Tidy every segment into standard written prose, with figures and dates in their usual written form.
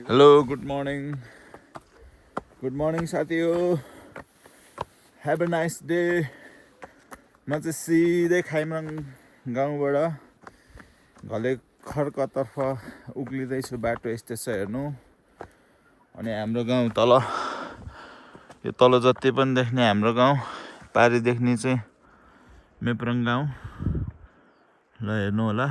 Hello good morning साथी हो। Have a nice day. म चाहिँ सिधै खाइमराङ गाउँबाट घलेखर्कतर्फ उक्लिँदैछु। बाटो यस्तै छ हेर्नु। अनि हाम्रो गाउँ तल, यो तल जति पनि देख्ने हाम्रो गाउँ, पारि देख्ने चाहिँ मेप्रङ गाउँ। ल हेर्नु होला,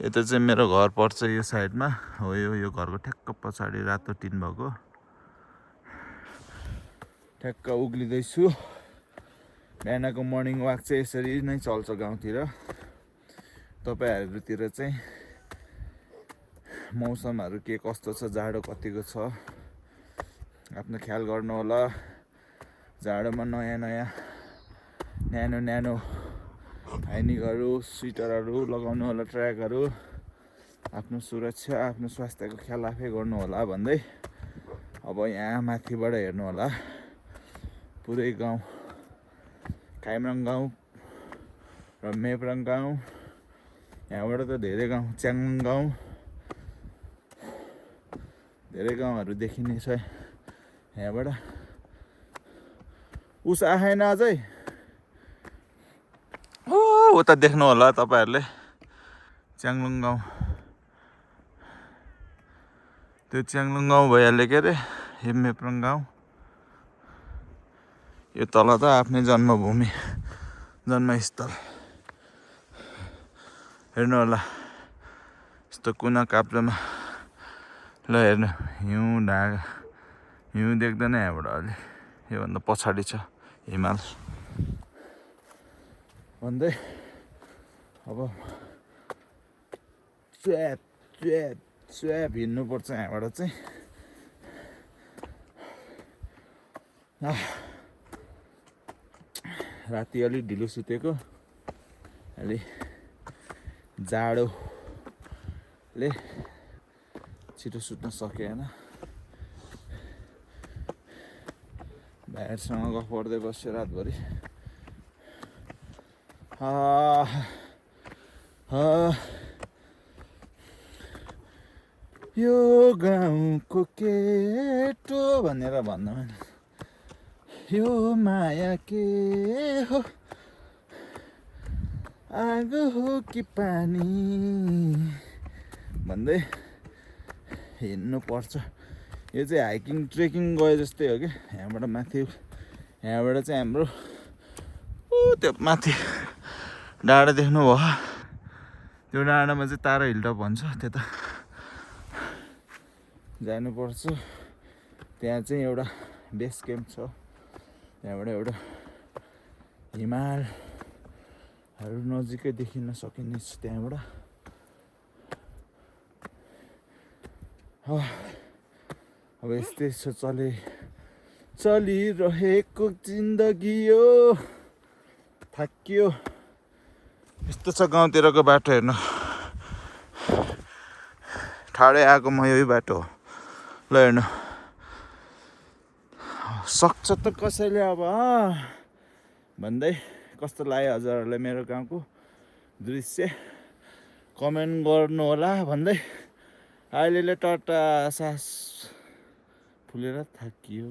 यता चाहिँ मेरो घर पर्छ यो साइडमा हो। यो घरको ठ्याक्क पछाडि रातो टिन भएको ठ्याक्क उक्लिँदैछु। बिहानको मर्निङ वाक चाहिँ यसरी नै चल्छ गाउँतिर। तपाईँहरूतिर चाहिँ मौसमहरू के कस्तो छ, जाडो कतिको छ, आफ्नो ख्याल गर्नु होला। जाडोमा नयाँ न्यानो हाइनिकहरू, स्वेटरहरू लगाउनु होला, ट्र्याकहरू। आफ्नो सुरक्षा, आफ्नो स्वास्थ्यको ख्याल आफै गर्नु होला भन्दै अब यहाँ माथिबाट हेर्नु होला पुरै गाउँ, खाइमराङ गाउँ र मेप्रङ गाउँ। यहाँबाट त धेरै गाउँ, च्याङमङ गाउँ, धेरै गाउँहरू देखिने छ यहाँबाट। उस आएन अझै, उता देख्नु होला तपाईँहरूले च्याङलुङ गाउँ। त्यो च्याङलुङ गाउँ भइहाल्यो के अरे, यो मेप्रङ गाउँ। यो तल त आफ्नै जन्मभूमि, जन्मस्थल। हेर्नु होला यस्तो कुना काप्चामा। ल हेर्नु, हिउँ देख्दैन यहाँबाट अलि, योभन्दा पछाडि छ हिमाल भन्दै अब च्वाप हिँड्नुपर्छ यहाँबाट चाहिँ। राति अलिक ढिलो सुतेको, अलि जाडोले छिटो सुत्न सकेन। भाइहरूसँग गफ गर्दै बस्यो रातभरि। यो गाउँको केटो भनेर भन्नु, यो माया के हो, आगो हो कि पानी भन्दै हिँड्नु पर्छ। यो चाहिँ हाइकिङ ट्रेकिङ गए जस्तै हो कि। यहाँबाट माथि, यहाँबाट चाहिँ हाम्रो त्यो माथि डाँडा देख्नुभयो, त्यो डाँडामा चाहिँ तारा हिलटप भन्छ, त्यता जानुपर्छ। त्यहाँ चाहिँ एउटा बेस क्याम्प छ, त्यहाँबाट एउटा हिमालहरू नजिकै देखिन सकिने छ त्यहाँबाट। अब यस्तै छ चलिरहेको जिन्दगी यो, थाकियो। यस्तो छ गाउँतिरको बाटो हेर्नु। ठाडै आएको म यही बाटो हो। ल हेर्नु, सक्छ त कसैले अब भन्दै। कस्तो लाग्यो हजुरहरूलाई मेरो गाउँको दृश्य, कमेन्ट गर्नु होला भन्दै अहिले टाटा सास फुलेर थाकियो।